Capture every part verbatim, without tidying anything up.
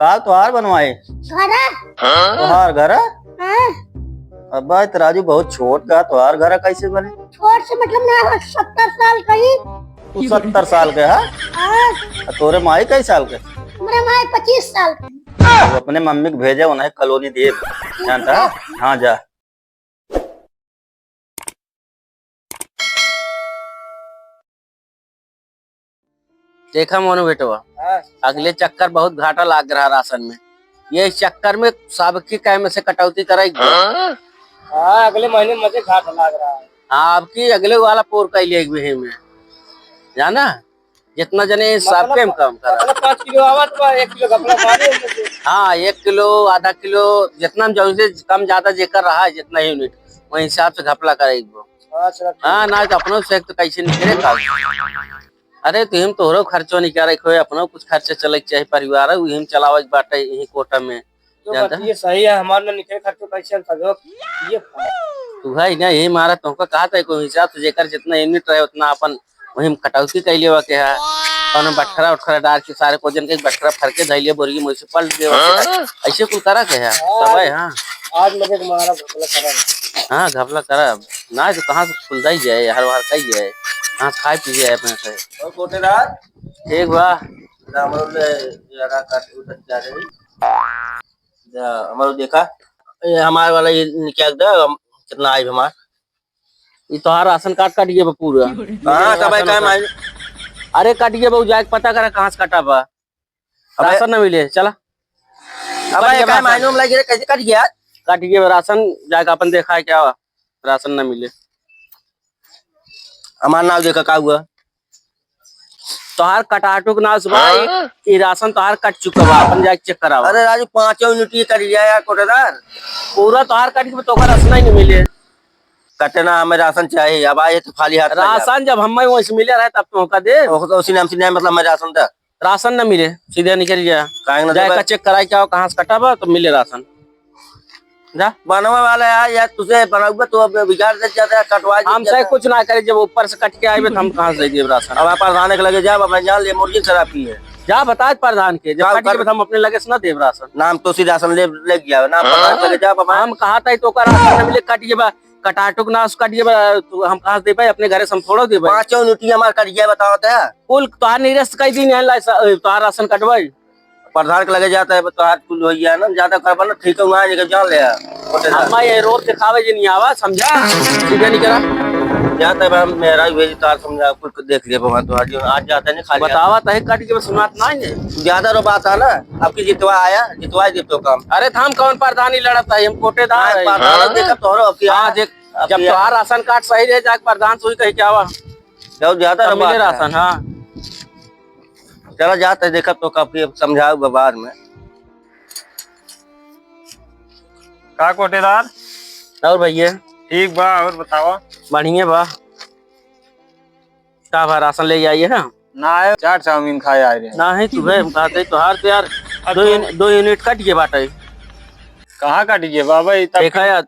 का तोहार बनवाए? घरा। तोहार घरा? हाँ। अब्बा, ये तो राजू बहुत छोट का, तोहार घरा कैसे बने? छोट से मतलब ना, सत्तर साल का ही। तू सत्तर साल के है? हाँ। आ तोरे माई कई साल के? हमरे माई पच्चीस साल के। तू अपने मम्मी के भेजे, उन्हें कॉलोनी दे, जानता है? हाँ, जा। देखा मोनू बेटवा, हाँ। अगले चक्कर बहुत घाटा लाग रहा राशन में। ये चक्कर में सबकी कहे में से कटौती कराई। हाँ, अगले महीने में मुझे घाटा लाग रहा है। हाँ, अब की अगले वाला पोर का ले एक बिही में, जाना, जितना जने मतलब, सबके में कम करा। मतलब, पाँच किलो आवत बा, एक किलो घपला मारे हम लोग। हाँ, एक किलो, आधा किलो, जितना में जरूर से कम ज्यादा जेकर रहा है, जितना यूनिट, वही हिसाब से घपला कराई। अच्छा, ठीक। हाँ, ना तो अपनो से तो कैसे निकले का। अरे, तुहिम तोहरो खर्चो निकाले के होए, अपनो कुछ खर्चा चले के चाही, परिवार है, उहिम चलावे के बाटे यही कोटा में। तो जानता बात है? ये सही है, हमार ना निकले खर्चो, कैसे हम सजो? ये तू है ना, यही मारा तुमको कहा था, कोई हिसाब से जेकर जितना यूनिट रहे, उतना अपन वही में कटौती कर लेवा के है। कौनो बटखरा उटखरा डाल के सारे को जन के बटखरा फर के धैले बोरी में वैसे पलट देवा के है। हाँ? ऐसे कुल करा के है। हाँ। तब है, हाँ। आज मुझे तुम्हारा घपला करा। हाँ, घपला करा। ना तो कहाँ से खुलदाई जाए, हर बार कही जाए, कहाँ से खाए पी जाए अपने से। और कोटेदार? ठीक बा। हमरो ले जरा काट उधर जा रहे। जा, हमरो देखा। ये हमारे वाला ये निकाल दे, हम कितना आइब हमार। ये तोहार राशन कार्ड कट गया बा पूरा। हाँ, सब है, राशन का कार्ड। मायने? अरे, कट गया बा, जाके पता करा कहाँ से कटा बा। अबे राशन ना मिले, चला। अबे, कट गया का राशन। मायने में लगे रे, कैसे कट गया? कट गया राशन, जाके अपन देखा है क्या हुआ? राशन ना मिले। हमार नाव देखा का हुआ? तोहार कटाटुक नाव से बा, हाँ? ई, ई राशन तोहार कट चुका बा, अपन जाके चेक करावा। अरे राजू, पाँचों यूनिट ये कट गया यार, कोटेदार। पूरा तोहार कट के तो ओकर राशन ही नहीं मिले। कटे ना, हमें राशन चाहिए, अब आए तो खाली हाथ ना जाए। राशन जब हमें वैसे मिले रहे तब तो ओका दे। ओह, तो उसी नाम से नहीं, मतलब, हमें राशन दे। राशन न मिले, सीधे निकल गया। काहे न जाए देबे? का चेक कराई क्या, कहाँ से कटा बा, तो मिले राशन। जा। बनवा वाला यार, यार, तुझे बनाऊबा तो अब बिगाड़ दे जाता है, कटवा दे हम जाता सही है। कुछ ना करे, जब ऊपर से कट के आए बे, तो हम कहाँ से दे देब राशन? अब आप प्रधान के लगे जाब, अब जान ले, मुर्गी शराब पी है। जा बता प्रधान के, जब का कट कर- के बे, तो हम अपने लगे से ना देब राशन। नाम तो सीधा राशन ले, ले गया, नाम प्रधान के लगे जाब, अब हम कहा था तो का राशन न मिले, कट के बा, कटाटुक नास कट गया बा, तू हम कहाँ से दे पाए? अपने घरे से हम थोड़ा दे पाए। पाँचों यूनिट हमार कट गया, बताओ तो। कुल तोहार निरस्त कई दिन है, लाइसा-, ए, तोहार राशन कटवाई। प्रधान के लगे जाता है, तोहार कुल हो गया ना, ज्यादा करबा ना, ठीक है, वहाँ जाके जान ले। हम ये रोज दिखावे जी नहीं आवा, समझा? सीधे नहीं करा। जाता है, हम मेरा भी भेज, तोहार समझा, कुल देख लिया भगवान, तोहार जो आज जाता है नहीं, खाली बतावा, तहे कट के बस सुनात ना है। ज्यादा रो बात है ना, अब की जितवा आया, जितवा दे तो काम। अरे, तो हम कौन प्रधानी लड़त है, हम कोटेदार हाँ, है। प्रधान हाँ? देखा तोहरो अब की हाँ, आया। देख, अब जब ये तोहार राशन कार्ड सही रहे, जाके प्रधान से ही कह के आवा। बहुत ज्यादा तब मिले बात है। राशन, हाँ। चला जाते, देखा तो काफी अब समझाऊ बा बाद में। का कोटेदार? और भैया? ठीक बा, और बतावा? बढ़िया बा। का बा, राशन ले आइए ना? ना आए, चाट चाउमीन खाए आए रहे। ना है तू है, हम कहते तोहार तो यार, अब दो तो यूनि-, दो यूनिट कट गए बाटे। कहाँ कट गए बाबा? ई तब देखा यार,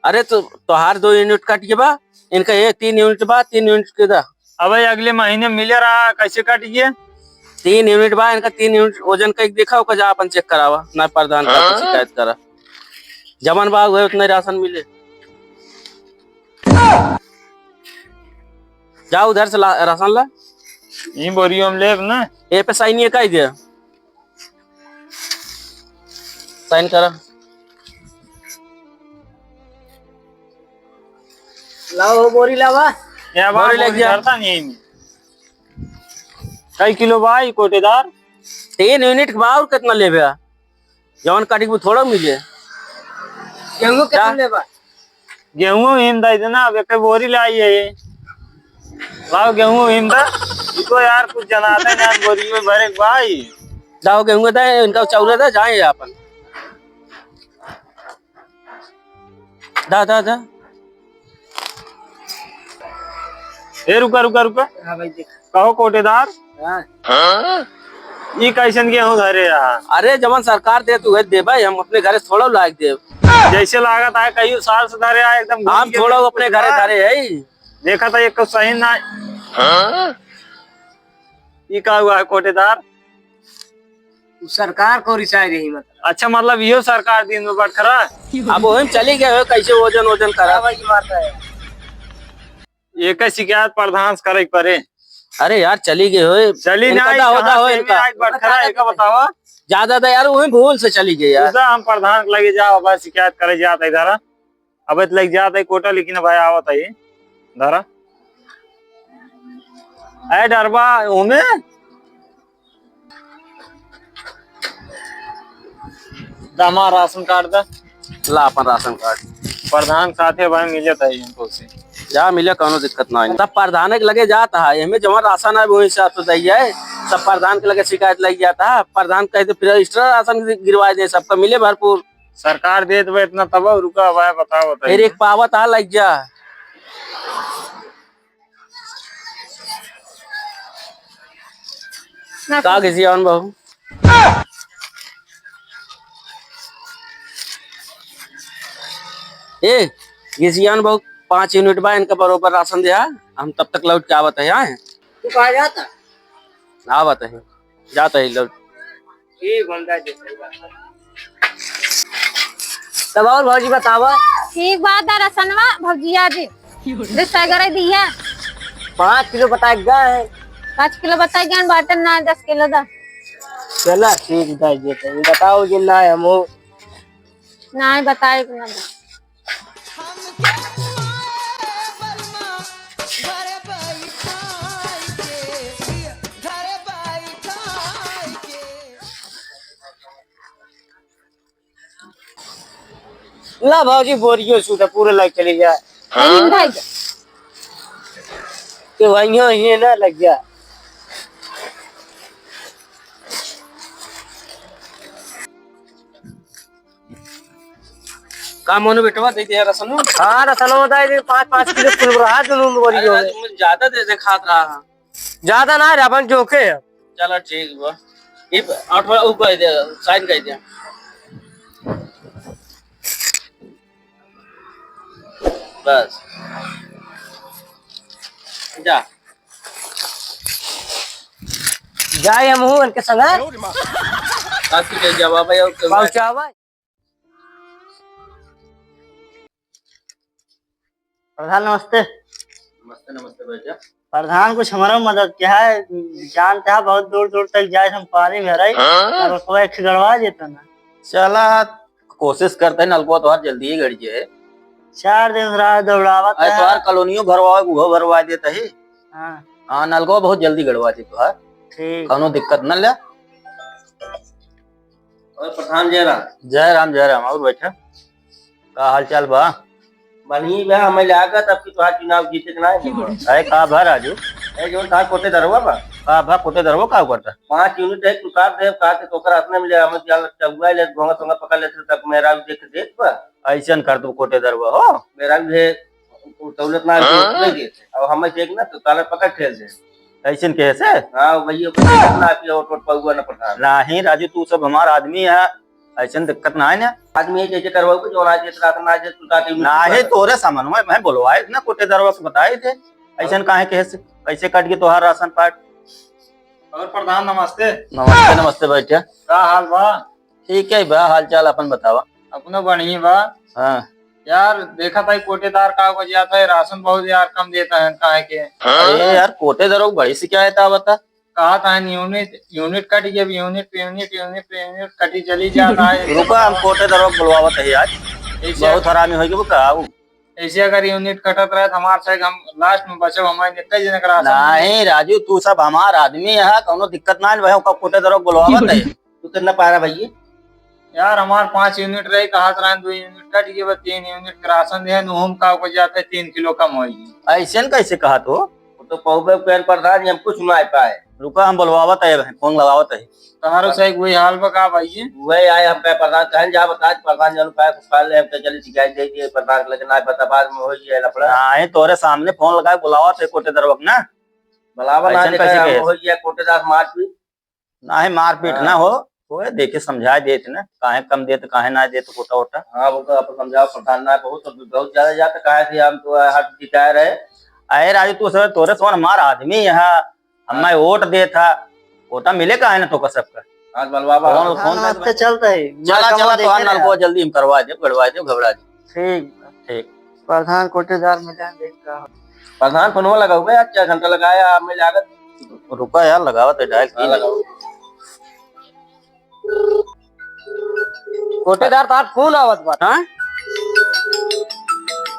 अरे, तो तोहार दो यूनिट कट के बा, इनका ये तीन यूनिट बा, तीन यूनिट के दा। अबे, अगले महीने मिले रहा, कैसे कट गए? तीन यूनिट बा, इनका तीन यूनिट वजन कई देखा, ओकर जा अपन चेक करावा, ना प्रधान का हाँ? शिकायत करा। जमन बा, उहे उतना राशन मिले। जा उधर से ला, राशन ला। ई बोरियो हम लेब ना। ए पे साइन ये कई दे। साइन करा। लाओ, बोरी लावा। क्या बात, बोरी लेके बोरी जा। धरता नहीं। कई किलो बा ई कोटेदार? तीन यूनिट के बा, और कितना लेबे? जवन काटी के थोड़ा मिले। गेहूं कितना जा। लेबा? गेहूं हिम दे देना, अब एक बोरी ले आई है। लाओ गेहूं हिम दे। इको यार कुछ जनाते ना, बोरी में भरे के भाई। जाओ गेहूं दे, इनका चाउर दे, जाए अपन। दा, दा, दा। ए, रुका, रुका, रुका। हाँ भाई, देख। कहो कोटेदार। हाँ। ई कैसन गेहूं धरे रहा? अरे, जवन सरकार दे, तू देबे, हम अपने घरे से थोड़ा लाग देब। जैसे लागत है, कई साल से धरे आए, एकदम हम घूम के थोड़ा बिल्कुल अपने घरे बा। धरे है। देखा था, एक तो सही ना। हाँ? ई का हुआ है कोटेदार? उ सरकार को रिसाई रही, मतलब। अच्छा, मतलब इहो सरकार दिन में बटखरा? अब ओहिम चली गए हो, कैसे वजन वजन करा? भाई मारता है। एकर शिकायत प्रधान से करे के परे। अरे यार, चली गए हो। चली इनका ना, तो होता कहाँ हो से इनका। आज बटखरा, एका बतावा। ज्यादा था यार, वही भूल से चली गई यार। उधर हम प्रधान के लगे जाओ, बस शिकायत करे जात है इधर। अब तो लग जात है कोटा, लेकिन भाई आवत है धरा। ए डरबा ओमे। दमा राशन कार्ड दा। ला अपन राशन कार्ड। प्रधान साथे भाई मिले था इनको से। जा मिले, कौनो दिक्कत ना है। सब प्रधान के लगे जाता है, एमे जमा राशन है वही हिसाब से दई है। सब प्रधान के लगे शिकायत लग जाता है, प्रधान कह दे फिर एक्स्ट्रा राशन गिरवा दे, सबका मिले भरपूर। सरकार देत बा इतना तब रुका हुआ है, बताओ, बताइए। फिर एक पावत आ लग जा। का घिसियावन बहू? ए, घिसियावन बहू, पाँच यूनिट बा, इनका बरोबर राशन दिया, हम तब तक लौट के आवत है, आए? तू कहाँ जाता? आवत है, जात है लौट। ठीक, हम जाए देते हैं। तब और भौजी बतावा। ठीक बात है, रसनवा भौजिया जी। रिश्ता करे दी है। पाँच किलो बताए गए हैं। पाँच किलो बताए गए हैं, बाटन ना, दस किलो दा। चला, ठीक, दे देते हैं। बताओ जे ना है, हम हो। ना है, बताए कि ना। ला भौजी, बोरियो सूता पूरा लाइक चली जा। अरे भाई। तो वहीं ही ना लग जा। का मोनू बेटवा दे दिया रसनो? हाँ, रसनो दे दे, पाँच, पाँच किलो कुल रहा, दोनों बोरियो अरे, में। तुम ज्यादा दे दे खात रहा है। ज्यादा ना रे, अपन जोखे है। चला ठीक बा। ई प-, अठवा ऊ कह दे, साइन कह दे। बस। जा। जाए हम हूँ उनके संग। काकी के जवाब है, ओके, पहुँचावा। प्रधान नमस्ते। नमस्ते, नमस्ते भैया। प्रधान कुछ हमारा मदद किया है, जानते हैं बहुत दूर दूर तक जाए हम पानी भराई, हाँ? नलकवा एक गड़वा देता ना। चला कोशिश करते हैं, नलकवा तोहार जल्दी ही गड़ जाए। चार दिन रात दौड़ावत अरे है। तोहार कॉलोनियो भरवा, उहो भरवा देता ही। हाँ। हाँ, नलकवा बहुत जल्दी गड़वा दे तोहार। ठीक। कौनो दिक्कत न ले। और प्रधान जय राम। जय राम, जय राम। और बैठा। का हाल चाल बा? बढ़िया बा, हमें लागत अब की तोहार चुनाव जीते के ना है। अरे का भा राजू? ए, जौन तोहार कोटेदरवा बा। का भा कोटेदरवा का करता? पाँच यूनिट है, तू काट दे, काट के तोकरा अपने में ले, हमें क्या चौगा ले, घोंगा तोंगा पकड़ लेते, तब मेरा भी देख के देख बा। ऐसन कर तू कोटेदरवा हो। मेरा भी है, दौलत ना हाँ? दे दे। अब हमें देख ना, तो ताला पकड़ ठेल दे। ऐसन कहे से? हाँ, वही ओकर ना कि वोट, वोट पाऊगा ना प्रधान। नहीं राजू, तू सब हमार आदमी है, ऐसन दिक्कत ना है ना। आदमी है, जैसे करवाओ, जो ना जैसे राशन ना जैसे तू काटे, नहीं, तोरे सामान में मैं बोलवाए ना, कोटेदरवा से बताए थे, ऐसन काहे कहे से, कैसे कट गए तोहार राशन कार्ड? और प्रधान नमस्ते। नमस्ते, नमस्ते बैठा। का हाल बा? ठीक है बा, हाल चाल अपन बतावा। अपनो बढ़िया बा। हाँ। यार, देखा था कोटेदार का हो जाता है, राशन बहुत यार कम देता है, काहे के? अरे यार, कोटेदारों को बड़ी शिकायत आवता। कहा था यूनिट, यूनिट कट गया, अब यूनिट पे यूनिट, यूनिट पे यूनिट कटी चली जाता है। रुका, हम कोटेदारों को बुलवावत है आज। ऐसे बहुत हरामी होई गए, वो का आऊ? ऐसे अगर यूनिट कटत रहे तो हमार से हम लास्ट में बचब, हमारे इतने जने का राशन नहीं, राजू, तू सब हमार आदमी है, कौनो दिक्कत ना है, वह कोटेदारों को बुलवावत है। तू कितना पा रहा भैया? यार, हमार पाँच यूनिट रही, कहा रहा दो यूनिट कट गए, बस तीन यूनिट का राशन दे, नु हम का को जाते तीन किलो कम होई। ऐसे न कैसे कहा तो? वो तो पौबे पेन प्रधान जी, हम कुछ ना पाए। रुका, हम बुलवावत है, फोन लगावत है। तहारो से वही हाल बा का भाई? वही आए, हम कहे प्रधान कहन जा बता, प्रधान जन पाए कुछ काल ले, हम कहे चली शिकायत दे दिए प्रधान के, लेकिन आज बता बाद में हो गया लफड़ा। नहीं, तोरे सामने फोन लगा के बुलावत है कोटेदरवा के ना। बुलावा ना ऐसन देखा, कैसे हम कहे? हो गया कोटेदार मारपीट। नाही, मारपीट ना हाँ। हो, ओए देखे समझाए देत ना, काहे कम देत, काहे ना देत, कोटा वोटा। हाँ, वो तो आप समझाओ, प्रधान ना बहुत, बहुत ज्यादा जाता, काहे कि हम तो हर जिताए रहे। अरे राजू, तू सब तोरे सोन हमार आदमी है, हमें हाँ। वोट देत हा, कोटा मिले काहे ना तोका सबका? आज बलवा बा। फोन, फोन हाँ, कर अब तो चलता है। चला, मैं चला, देखे तोहार रहे नलको हैं। जल्दी हम करवा देब, गड़वा देब, घबरा दे। ठीक। ठीक। प्रधान कोटेदार मिले हैं, देख का हो। प्रधान फोनवा लगाओ बे, आज क्या घंटा लगाया आप में लागत। रुका यार, लगावत है, डायल हाँ, की लगाओ। कोटेदार, तोहार फोन आवत बा। हाँ?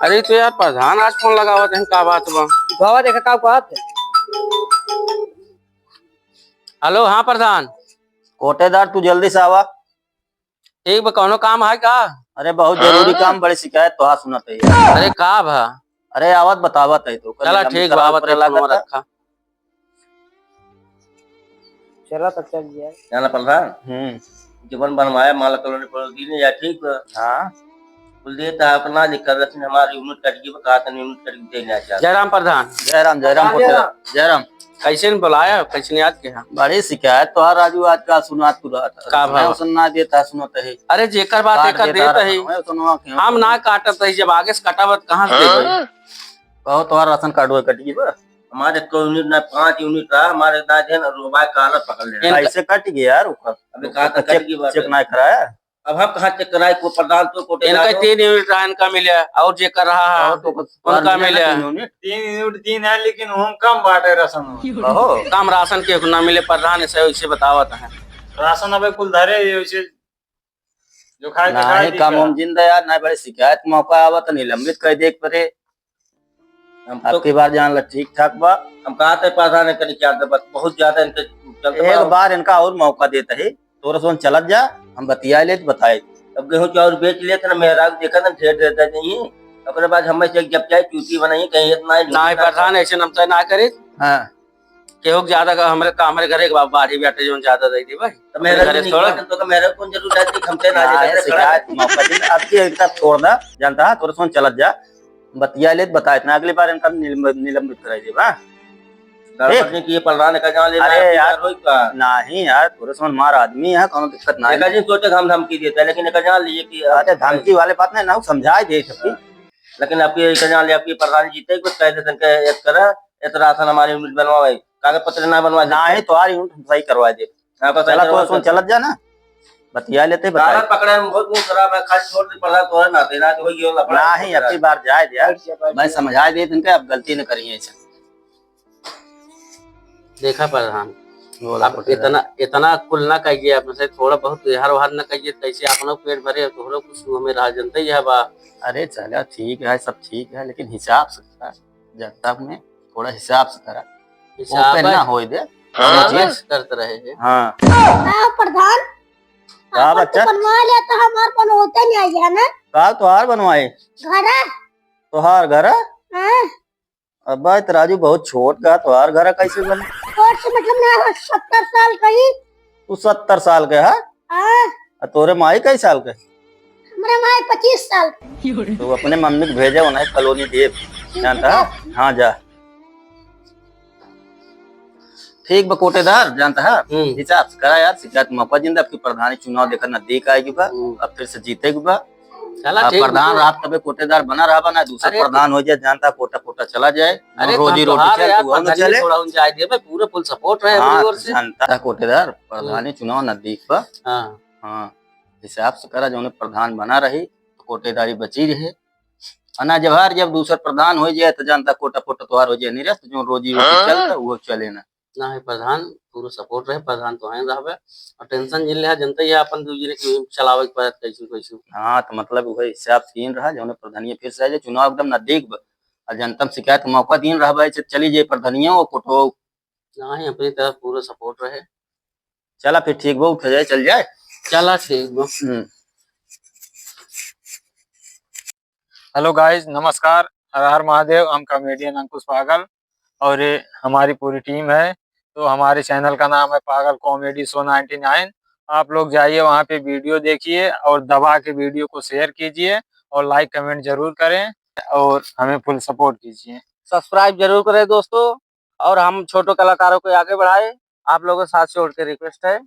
अरे, तो यार, प्रधान आज फोन लगावत हैं, का बात बा? उठावा, देखा, का बात है? हेलो, हाँ, प्रधान। कोटेदार, तू जल्दी से आवा। ठीक बा, कौनो काम है का? अरे, बहुत जरूरी काम, बड़ी शिकायत तोहार सुनत है। अरे, का भा? अरे, आवत बतावत है तो। चला, ठीक बा, आवत है, फोनवा रखा। चला, तब चल जाए। जाना प्रधान? हम्म। जीवन बनवाया, माला कॉलोनी पड़ोसी ने, या ठीक बा? हाँ। कुल देता है अपना, लिखल रखिन, हमारी यूनिट कट गई बा, कहा तनी यूनिट कट गई, देना चाहता। जयराम प्रधान। जयराम, जयराम, जयराम। जयराम। कैसे ने बुलाया, कैसे ने याद किया? बड़ी शिकायत तोहार राजू, आज का सुनात तू रहत है। का भाव? सुनाई देता, सुनत है। अरे, जेकर बात काट एकर देता देत है। है, सुनवा के हम ना काटत है, जब आगे से कटावत कहाँ से देबै? कहो, तोहार राशन कार्ड वो कट गई बा? हमारे को यूनिट ना, पाँच यूनिट रहा, हमारे ना थे ना, रोबाई कालर पकड़ ले। इनका कैसे कट गया यार ओकर? अबे कहा था चेक, कट गई बात चेक है। ना कराया? अब हम कहाँ चेक कराए, को प्रधान तो कोटेदार इनका हो। तीन यूनिट रहा, इनका मिले, और जे कर रहा है, और तो कुछ उनका मिले ना मिले। तीन यूनिट। तीन यूनिट, तीन है, लेकिन हम कम बाटे राशन हो। कहो। कम राशन के ना मिले, प्रधान ऐसे, ऐसे बतावत है। राशन अबे कुल धरे, ये वैसे जो खाए के खाए नहीं, दी कम का। हम जिंदा यार, नहीं बड़े शिकायत मौका आवत, निलंबित कर दे परे। हम तो अबकी बार जान ला ठीक ठाक बा। हम कहा थे प्रधान है, कहीं क्या था, बस बहुत ज्यादा इनके चलते एक बा। बार इनका और मौका देता है, तोरा सोन चलत जा, हम बतिया लेत बताए। अब गेहूं चाउर बेच लेत ना, मेहरारू देखा ना, ढेर देता चाहिए। ओकरे बाद हमें से जब चाहे चूती बनाइए, कहीं इतना ही नहीं, प्रधान, ऐसे हम तय ना करे। हाँ। केहू के ज्यादा का हमरे का, हमरे घरे के बा-, बाढ़ी बाटे, जौन ज्यादा दे दी भाई। तो मेहरारू घरे नहीं थोड़ा। बात, तो का मेहरारू कौन जरूरत है कि हम तय ना ना, देते, ये खड़ा शिकायत है। मौका दी, अब ये इनका छोड़ दा, जानता है, तोरा सोन चलत जा। बतिया लेत, बता इतना, अगली बार इनका निलंब-, निलंबित कराई देब, हाँ? गड़बड़ ठीक। नहीं किए, प्रधान का जान लेना अरे है, यार, यार, होई का? नहीं यार, तोरे समझ मार आदमी है, कौनो दिक्कत ना है। एका जी सोचे हम धमकी देता है, लेकिन एका जान लीजिए कि अरे, धमकी वाले बात नहीं ना, समझाए दे सबकी। हाँ। लेकिन आपकी एका जान ले, आपकी प्रधान जीते, कुछ कह देते हैं कि एक तरह, इतना आसान हमारी यूनिट बनवावे, कागज पत्र ना बनवा ना सकते। है, तो यार यूनिट हम सही करवा दे। हाँ, बस चला, ऐसे तो बात सुन, है। चलत जा ना, बतिया लेते, बताए। कागज पकड़े में बहुत मुंह खराब है, खाली छोड़ दे, प्रधान तो है ना, देना तो हो गया, लफड़ा नहीं, है। अबकी बार जाए दे यार, बैठ जा, बैठ जा। मैं समझाए दे इनके, अब गलती न करिए ऐसे। देखा प्रधान, बोला अब कोटेदार। इतना, इतना कुल ना कहिए, आप से थोड़ा बहुत हर वहर ना कहिए, कैसे अपना पेट भरे, तोहरो कुछ मुंह में रहा, जनते ही है बा। अरे चला ठीक है, सब ठीक है, लेकिन हिसाब से करा, जनता में थोड़ा हिसाब से करा। हिसाब ओपन है। ना होए दे, हाँ, कोनो चीज। करत रहे हैं। हाँ। का प्रधान? का आपन तो बच्चा? बनवा लिया तो हमार बनवाते नहीं आई है ना? का तोहार बनवाए? घरा। तोहार घरा? हाँ। अब्बा, ये तो राजू बहुत छोट का, तोहार घर कैसे बने? छोट से मतलब ना हो, सत्तर साल का ही। तू सत्तर साल के है? हाँ। आ तोरे माई कई साल के? हमरा माई पच्चीस साल के। तो अपने मम्मी के भेजे, उन्हें कॉलोनी दे, जानता है? हाँ, जा। ठीक बा कोटेदार, जानता है? हम्म। हिसाब से करा यार, शिकायत मौका जिंदा, अबकी प्रधानी चुनाव देखा नजदीक आएगी बा, हम्म। अब फिर से जीते के बा। चला, अब ठीक प्रधान बा। रात कबे कोटेदार बना रहा बा ना, दूसरा अरे, प्रधान हो जाए, जानता, कोटा कोटा चला जाए, अरे, रोजी तो रोटी हार चले, यार, तू और प्रधानी चले। थोड़ा उन जाए दे, भाई, पूरा full support रहे हाँ, अपनी ओर से। जानता है कोटेदार, हम्म। प्रधानी चुनाव नजदीक बा। हाँ। हाँ, हिसाब से करा, जौने प्रधान बना रही, तो कोटेदारी बची रहे। और ना जब हार, जब दूसर प्रधान हो जाए, तो जानता, कोटा कोटा तोहार हो जाए, नहीं रहे, तो जो रोजी रोटी हाँ। चलता, वो चले ना। ना है प्रधान, पूरा support रहे, प्रधान तो हैं रहबे, और tension जिन लिहा, जनता ही अपन दू जने के चलावे के पड़त कैसे कैसे। हाँ, तो मतलब वही हिसाब से इन रहा, जौने प्रधानिया फिर से आ जाए, चुनाव एकदम नजदीक बा, और जनता में शिकायत का मौका दिन रहा भाई, चली जाए प्रधानिया वो कोटो। ना है, अपनी तरफ पूरा support रहे। चला फिर ठीक बा, उठ जाए, चल जाए। चला ठीक बा। हम्म। Hello guys, नमस्कार, हर हर महादेव। हम comedian अंकुश पागल और ये हमारी पूरी team है। तो हमारे channel का नाम है पागल comedy show ninety nine। आप लोग जाइए वहाँ पे video देखिए और दबा के video को share कीजिए और like comment जरूर करें और हमें full support कीजिए। Subscribe जरूर करें दोस्तों, और हम छोटे कलाकारों को आगे बढ़ाएं, आप लोगों से हाथ जोड़ के request है।